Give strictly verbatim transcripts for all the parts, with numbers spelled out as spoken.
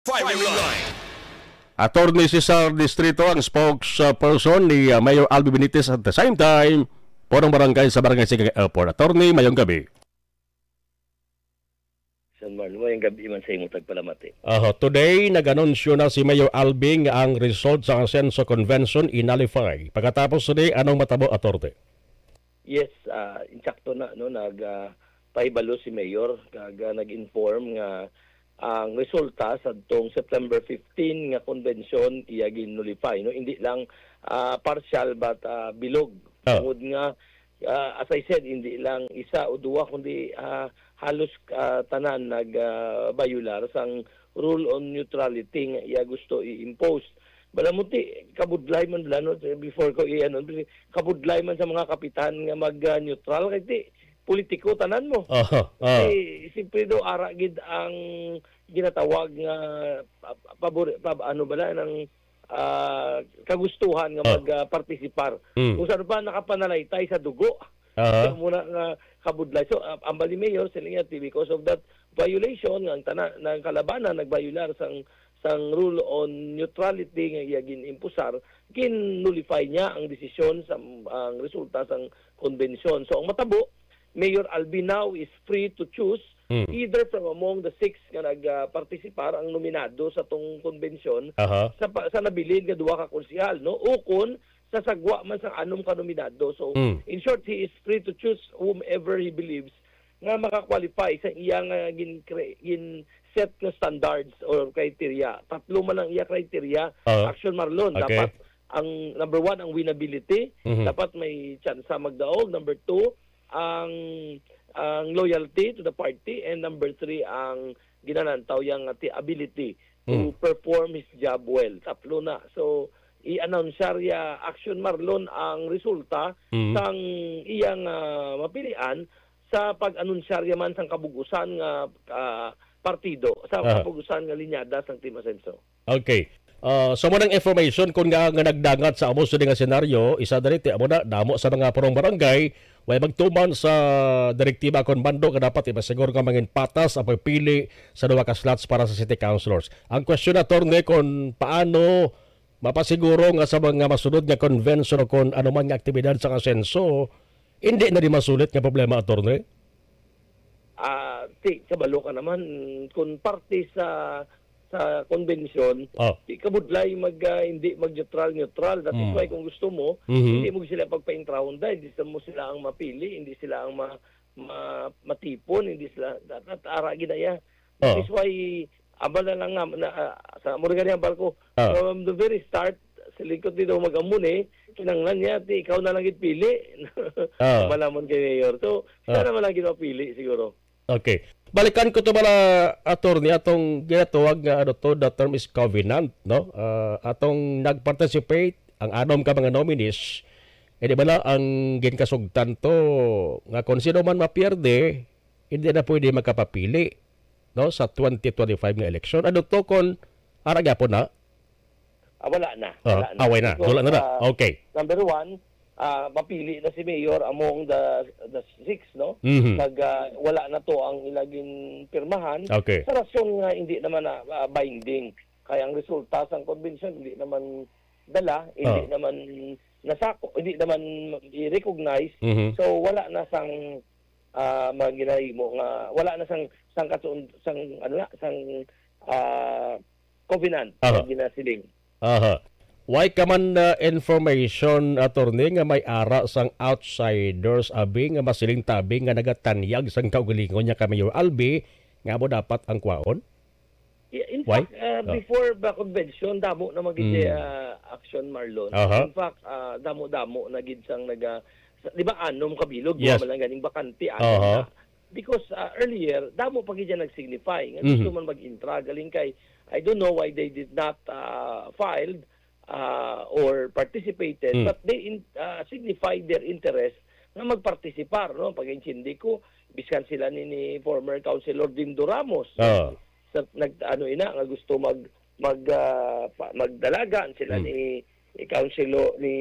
Firing Line. Attorney Cesar Distrito ang spokesperson ni, uh, Mayor Albi Benitez at the same time, punong barangay sa Barangay Siquijor Airport. Attorney, mayong gabi. San Marlon, mayong gabi man sa imo tagpalamati. Aha, today, nag-anunsyo na si Mayor Albi nga ang result sa Asenso Convention i-nullify. Pagkatapos ni, anong matabo, Attorney? Yes, ah, insakto na, no, nag, ah, pahibalo si Mayor, kag, ah, nag-inform nga ang resulta sa tong September fifteen nga convention iya gin-nullify, no? Hindi lang, ah, partial, but, ah, bilog. Ah. Tungod nga, ah, as I said, hindi lang isa o duwa, kundi, ah, halos, ah, tanan nag, ah, bayular sang rule on neutrality nga iya gusto i-impose. Balamuti, kabudlay man bala, no? Before ko i-, ano, kabudlay man sa mga kapitan nga mag, ah, neutral, kay di, politiko tanan mo. Aha, ah. Kay siyempre daw, ara gid ang ginatawag nga, ah, pabor-, pab-, ano bala, nang, ah, kagustuhan nga Ah. mag, ah, partisipar. Mm. Kung saan pa, nakapanalaytay sa dugo. Aha. So, muna nga kabudlay. So, ah, ang bali mayor, sila niya, because of that violation, nga ang tana-, nga ang kalabanan nagbayular sang, sang rule on neutrality nga iya gin-impusar, gin-nullify niya ang desisyon sa, ang resulta sang konbensyon. So, ang matabo, Mayor Albi now is free to choose Hmm. either from among the six nga nag, ah, partisipar, ang nominado sa tong konbensyon, Aha. sa pa-, sa nabilin nga duha ka konsehal, no? Ukon sa sagwa man sang anom ka nominado. So, Hmm. in short, he is free to choose whomever he believes nga maka-qualify sa iya nga gin-, gin-set nga standards or criteria. Tatlo man ang iya criteria, Aha. Action Marlon. Okay. Dapat ang number one, ang winnability. Mhm. Dapat may tsansa magdaog. Number two, ang, ang loyalty to the party. And number three, ang ginanantaw yang ati-, ability to Mm. perform his job well. Tatlo na. So, i-announce siya, Action Marlon, ang resulta Mm. sang iyang, ah, mapilian sa pag-anunsarya man sang kabug-usan nga, ah, partido, sa Ah. kabug-usan nga linyada sang Team Asenso. Okay. Ah, sa mo nang information, kung nga, nga nagdangat sa amo sini nga senaryo, isa diri ti amo na, damo sa mga purong barangay, way magtuman sa direktiba kon mando nga dapat ipasiguro nga mangin patas ang pagpili sa duha ka slots para sa city councilors. Ang question, Attorney, kung paano mapasiguro nga sa mga masunod nga convention o kung ano man nga aktibidad sa Asenso, hindi na di masulit nga problema, Attorney? Ah, ti, kabalo ka naman, kung parte sa, sa convention, Oh. ti, kabudlay mag, ah, hindi mag-neutral, neutral. That is Mm. why kung gusto mo, Mhm. hindi mo sila pagpaintrahon dahil hindi mo sila ang mapili, hindi sila ang ma-, ma-, matipon, hindi sila, that, that, ara ginaya. That Oh. is why, abal na lang nga, na, ah, sa mo rin ang barko, Oh. from the very start, sa lingkod dito mag-amo ni, kinanglan niya, ti, ikaw na lang gid pili. Oh. Malaman kay Mayor. So, siya Oh. naman lang gid mapili siguro. Okay. Balikan ko to bala, Attorney, atong ginatawag nga, ano to, the term is covenant, no? Ah, atong nag-participate, ang anom ka mga nominees, eh, di bala ang ginkasugtan to nga kung sino man mapierde, hindi na pwede makapapili, no, sa twenty twenty-five nga election. Ano to kung ara gyapon na? Ah, wala na. Ah, Wala na. away na. Because, Wala na na. ah, Okay. number one, ah, mapili na si Mayor among the, the six, no? Mhm. Nag, ah, wala na to ang ila ginpirmahan. Okay. Sa rason nga hindi naman na, ah, binding. Kaya ang resulta sang convention hindi naman dala, hindi Ah. naman nasako, hindi naman i-recognize. Mhm. So, wala na sang, ah, mga ginahimo nga, wala na sang, sang katun-, sang, ano na, sang, ah, covenant Aha. nga ginasiling. Aha. Way ka man, ah, information, Attorney, nga may ara sang outsiders, abi, nga masiling tabi nga nagatanyag sang kaugalingon niya kay Mayor Albi, nga amo dapat ang kwaon? Yeah, in Why? fact, ah, Ah. before the convention, damo na mag-, Mm. ah, Action Marlon. Aha. In fact, ah, damo-damo na gid sang naga-, sa, di ba, anom ka bilog, Yes. duha man lang ganing bakante, anom Aha. na. Because, ah, earlier, damo pa gid siya nag-signify nga Mhm. gusto man mag-intra. Galing kay, I don't know why they did not, ah, filed, ah, or participated, Mm. but they in-, ah, signified their interest nga magpartisipar, no? Pag-intindi ko, biskan sila ni, ni former Councilor Dindo Ramos. Ah. Sa, nag-, ano ina, nga gusto mag-, mag-, ah, pa-, magdalagan sila Mm. ni, ni Councilor, ni,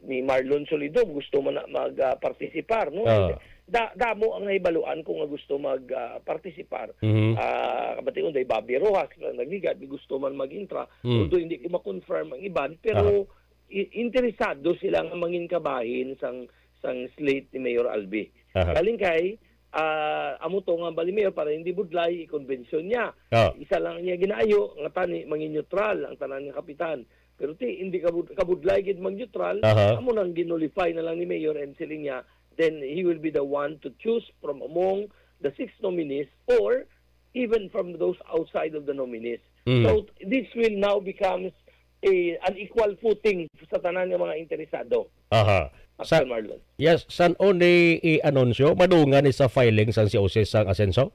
ni Marlon Solidom, gusto man na mag, ah, partisipar, no? Ah. da, damo ang nahibaluan ko nga gusto mag, ah, partisipar. Mhm. Ah, kabatiyon, day Bobby Rojas nga nagligad, gusto man mag-intra, Mm. although hindi ko ma-confirm ang iban, pero Aha. i-, interesado sila nga mangin kabahin sang, sang slate ni Mayor Albi. Aha. Galing kay, ah, amo to nga bali mayor para hindi budlay, i-convention niya. Ah. Isa lang niya ginaayo, nga tani, mangin neutral ang tanan nga kapitan. Pero ti, hindi kabud-, kabudlay gid mag-neutral, Aha. amo nang ginulify na lang ni Mayor and siling niya, then he will be the one to choose from among the six nominees or even from those outside of the nominees. Mm. So, this will now becomes a, an equal footing sa tanan nga mga interesado. Aha. Sa, Pastor Marlon. Yes, san-o ni i-anunsyo? Madungan ni sa filing sang C O C sang asenso?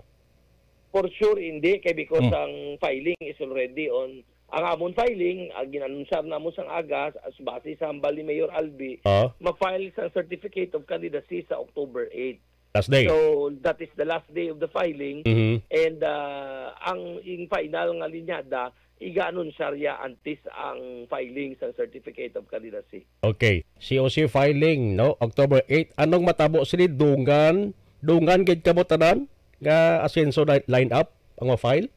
For sure, hindi. Kay because Mm. ang filing is already on, ang amon filing, ang ginanunsar namon sang aga, as base sa hambal ni Mayor Albi, Ah. ma-file sa certificate of candidacy sa October eight. Last day. So, that is the last day of the filing. Mhm. And, ah, ang, ing final nga linyada, iga-anunsar ya antes ang filing sa certificate of candidacy. Okay. C O C filing, no? October eight. Anong matabo sini? Dungan, dungan gid kamo tanan nga asenso li-, line up ang ma-file?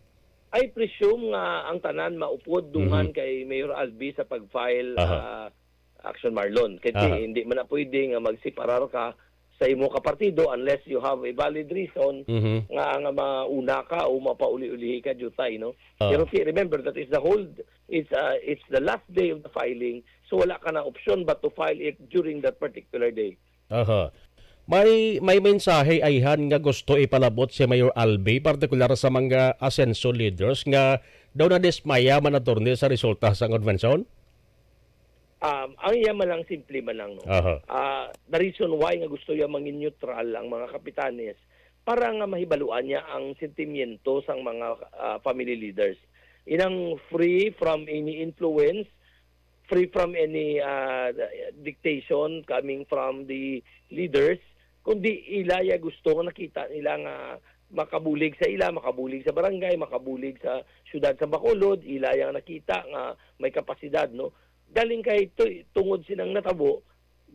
I presume nga ang tanan maupod dungan Mhm. kay Mayor Albi sa pag-file, Aha. ah, Action Marlon. Kay ti, Aha. hindi man na pwede nga magseparar ka sa imo ka partido unless you have a valid reason Mhm. nga, nga mauna ka o mapauli-ulihi ka, jutay, no? Ah. Pero ti, remember, that is the whole, it's, uh, it's the last day of the filing, so wala ka na option but to file it during that particular day. Aha. May, may mensahe ayhan nga gusto ipalabot si Mayor Albi, partikular sa mga asenso leaders nga daw nadismaya man, attorney, sa resulta sa konbensyon? Um, ang iya man lang, simple man lang, no? Aha. Ah, the reason why nga gusto iya mangin neutral ang mga kapitanes para nga mahibaluan niya ang sentimiento sang mga, ah, family leaders. Inang free from any influence, free from any, ah, dictation coming from the leaders, kundi ila ya gusto nga nakita nila nga makabulig sa ila, makabulig sa barangay, makabulig sa siyudad sa Bacolod, ila ya nakita nga may kapasidad, no? Galing kay tu-, tungod sinang natabo,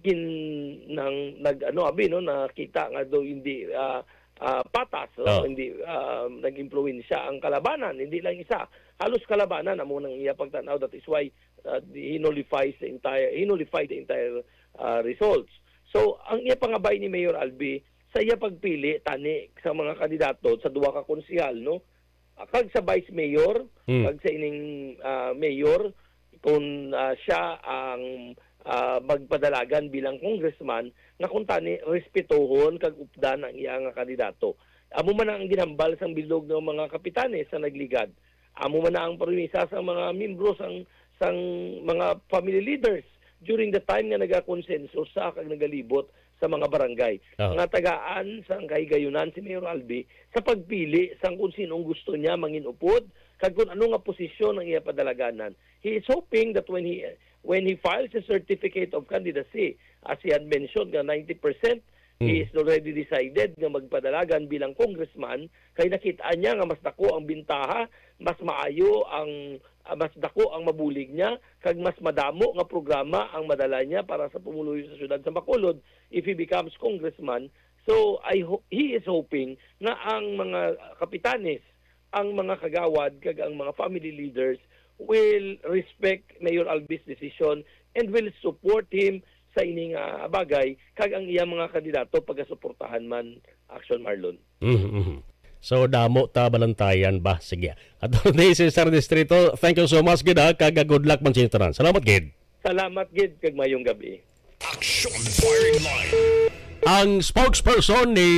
gin-, nang, nag-, ano, abi, no, nakita nga daw hindi, ah, ah, patas, no? Oh. Hindi, ah, nag-impluwensya ang kalabanan, hindi lang isa. Halos kalabanan amo nang iya pagtanaw. That is why, ah, he nullifies the entire, he nullified the entire, ah, results. So, ang iya pangabay ni Mayor Albi, sa iya pagpili tani sa mga kandidato sa duha ka konsehal, no? Ah, kag sa vice mayor, Hmm. kag sa ining, ah, mayor, kung, ah, siya ang, ah, magpadalagan bilang congressman, nga kung tani respetohon kag updan ang iya nga kandidato. Amo man ang ginhambal sang bilog nga mga kapitanes sa nagligad. Amo man na ang premisa sang mga miyembro sang, sang mga family leaders during the time nga nagakonsenso sa kag nagalibot sa mga barangay. Ah. Nga tagaan sang kahigayunan si Mayor Albi sa pagpili sang kung sinong gusto niya mangin-upod kag kung ano nga posisyon ang iya padalaganan. He is hoping that when he, when he files a certificate of candidacy, as he had mentioned nga ninety percent, he Hmm. is already decided nga magpadalagan bilang congressman, kay nakit-an niya nga mas dako ang bintaha, mas maayo ang, ah, mas dako ang mabulig niya, kag mas madamo nga programa ang madala niya para sa pumuluyo sa siyudad sa Bacolod if he becomes congressman. So, I ho-, he is hoping nga ang mga kapitanes, ang mga kagawad, kag ang mga family leaders will respect Mayor Albi's decision and will support him sa ini nga bagay, kag ang iyang mga kandidato pagasuportahan man, Action Marlon. Mhm, mhm. So, damo ta balantayan ba? Sige. Attorney Cesar Distrito, thank you so much gid, ha, kag good luck man sa inyo tanan. Salamat gid. Salamat gid, kag mayong gabi. Action Firing Line. Ang spokesperson ni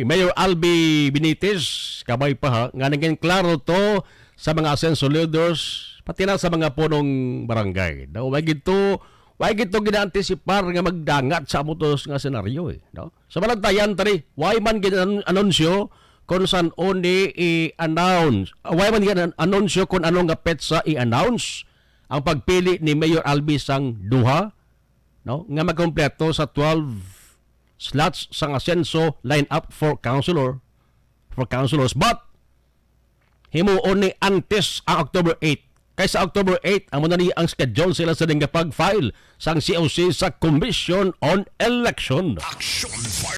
Mayor Albi Benitez, kabay pa ha, nga naging klaro to sa mga asenso leaders, pati na sa mga punong barangay. Daw, way gid to, way gid to ginaantisipar nga magdangat sa amo to nga senaryo, eh, no? Sa balantayan, tani, way man gin-anunsyo kung san-o ni i-announce, ah, way man gin-anunsyo kung ano nga petsa i-announce ang pagpili ni Mayor Albi sang duha, no, nga magkompleto sa twelve slots sang asenso lineup for councilor, for councilors, but himuon ni antes ang October eight. Kay sa October eight, amo na ni ang schedule sila sa nga pag-file sang C O C sa Commission on Election. Action Firing